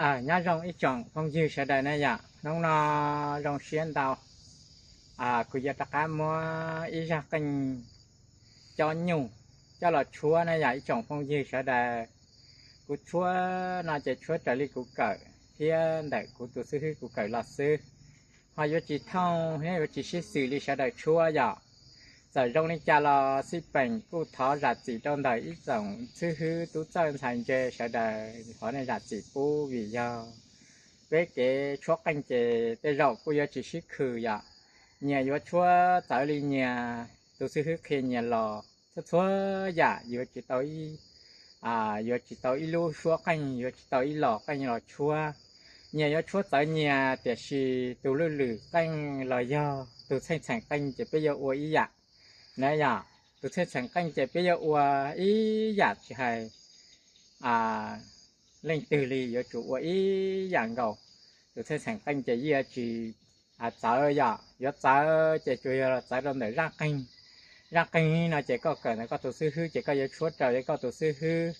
Aw, nyob zoo ib tsoom phooj ywg sawv daws na yom, hnub no zoo siab ntau, kuv yuav rov qab muab ib zaj qeej cob nyuj coj los tshuab na yom ib tsoom phooj ywg sawv daws. Kuv tshuab no ces tshuab raws li kuv kawm thiab ntawm kuv tus xib hwb kuv kawm los xwb, ho yuav tsis thooj thiab yuav tsis sib xws li sawv daws tshuab yom. Txawm zoo li cas los xij peem kuj thov zam txim rau ntawm ib tsoom xib hwb tub txawj ntxhais ntse sawv daws, thov nej zam txim pub vim yog peb kev tshuab qeej ces tej zaum kuj yuav tsis sib khwm yom. Nyias yuav tshuab txawv li nyias, tus xib hwb qhia nyias los txhua txhua yam yuav tsis tau ib, yuav tsis tau ib lub suab qeej, yuav tsis tau ib los qeej los tshuab. Nyias yuav tshuab txawv nyias, tiam sis tus lwj lwm qeej los yog tus txheej txheem qeej ces peb yuav ua ib yam na yom. Tus txheej txheem qeej ces peb yuav ua ib yam, tsis hais leej twg li yuav tsum ua ib yam nkaus. Tus txheej txheem qeej ces yeej tsis txawv yom, yuav txawv ces tsuas yog los txawv rau ntawm zaj qeej. Zaj qeej no ces koj kawm ntawm koj tus xib hwb ces koj yuav tshuab raws li koj tus xib hwb.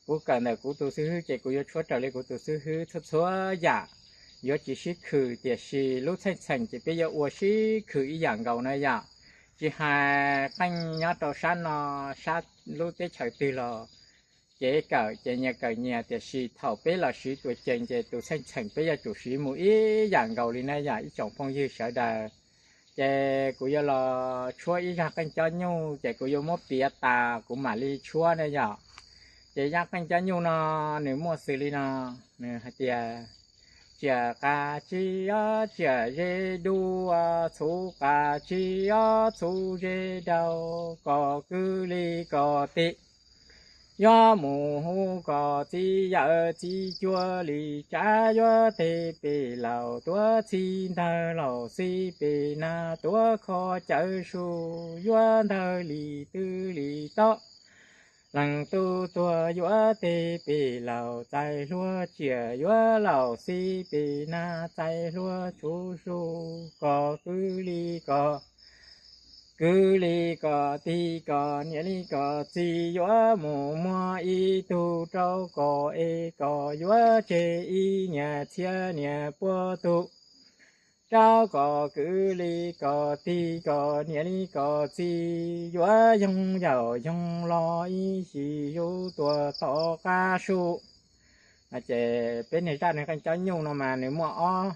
Kuv kawm ntawm kuv tus xib hwb ces kuv yuav tshuab raws li kuv tus xib hwb. Txhua txhua yam yuav tsis sib khwm, tiam sis lub txheej txheem ces peb yuav ua sib khwm ib yam nkaus na yom. Tsis hais qeej nyob rau sab no, sab lub teb chaws twg los kev kawm ces nyias kawm nyias, tiam sis thaum peb los siv tuam ceev ces tus txheej txheem peb yuav tsum siv mus ib yam nkaus li na yom ib tsoom phooj ywg sawv daws. Ces kuv yuav los tshuab ib zaj qeej cob nyuj ces kuv yuav muab piav tas kuv mam li tshuab na yom. Ces zaj qeej cob nyuj no nws muaj xws li no, nws hais tias, tsiam qas tsi ob tsiam ze dua, txhuv qas tsi ob txhuv ze dau, kom kwv li kom tij yuav mus hu kom txiv yawm txiv cuab li tsav, yuav teg pem laus tuav txhij ntawg, laus xib pem nag tuav kho cawv su, yuav ntawg li twg li tod. Leej tub tuag yuav teg pem laus txais hlua tsiam, yuav laus xib pem nag txais hlua txhuv su, kom kwv li kom, kwv li kom tij kom niam li kom txiv yuav mus muag ib tug rau kom es kom yuav tseg ib niam txhiab niam puag tug, rau kom kwv li kom tij kom niam li kom txiv yuav yoog yaum yoog los ib sim zus tuaj tom qab su. Ces peb niag zaj niag qeej cob nyuj no mas nws muaj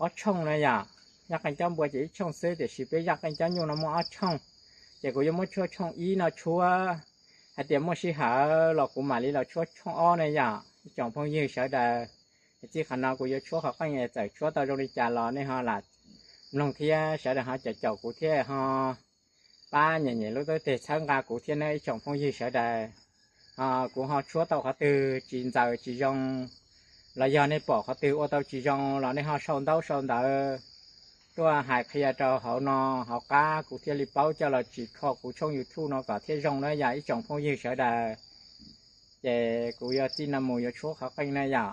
ob tshooj na yom. Zaj qeej cob npua ces ib tshooj xwb, tiam sis peb zaj qeej cob nyuj no muaj ob tshooj. Ces kuv yuav muab tshuab tshooj ib no tshuab, hais tias muaj sij hawm los kuv mam li los tshuab tshooj ob na yom ib tsoom phooj ywg sawv daws. Txij qhov no kuv yuav tshuab qhov qeej, txawm tshuab tau zoo li cas los nej ho lam mloog thiab sawv daws ho caum caum kuv thiab ho pab nyem nyem lub teb teg txhawb nqa kuv thiab nawb ib tsoom phooj ywg sawv daws. Kuv ho tshuab tau qhov twg tsis ntxaws tsis zoo los yog nej pom qhov twg ua tau tsis zoo los nej ho sau ntaub sau ntawv tuaj hais qhia rau hauv no hauv qab, kuv thiaj li paub coj los tsim kho kuv tshooj YouTube no kom thiaj zoo na yom ib tsoom phooj ywg sawv daws. Ces kuv yuav txij no mus yuav tshuab qhov qeej na yom.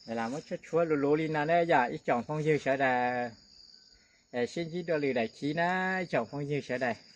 Muab tshuab tshuab luv luv li no na yog ib tsoom phooj ywg sawv daws. Sib ntsib dua lwm daim khiv na ib tsoom phooj ywg sawv daws.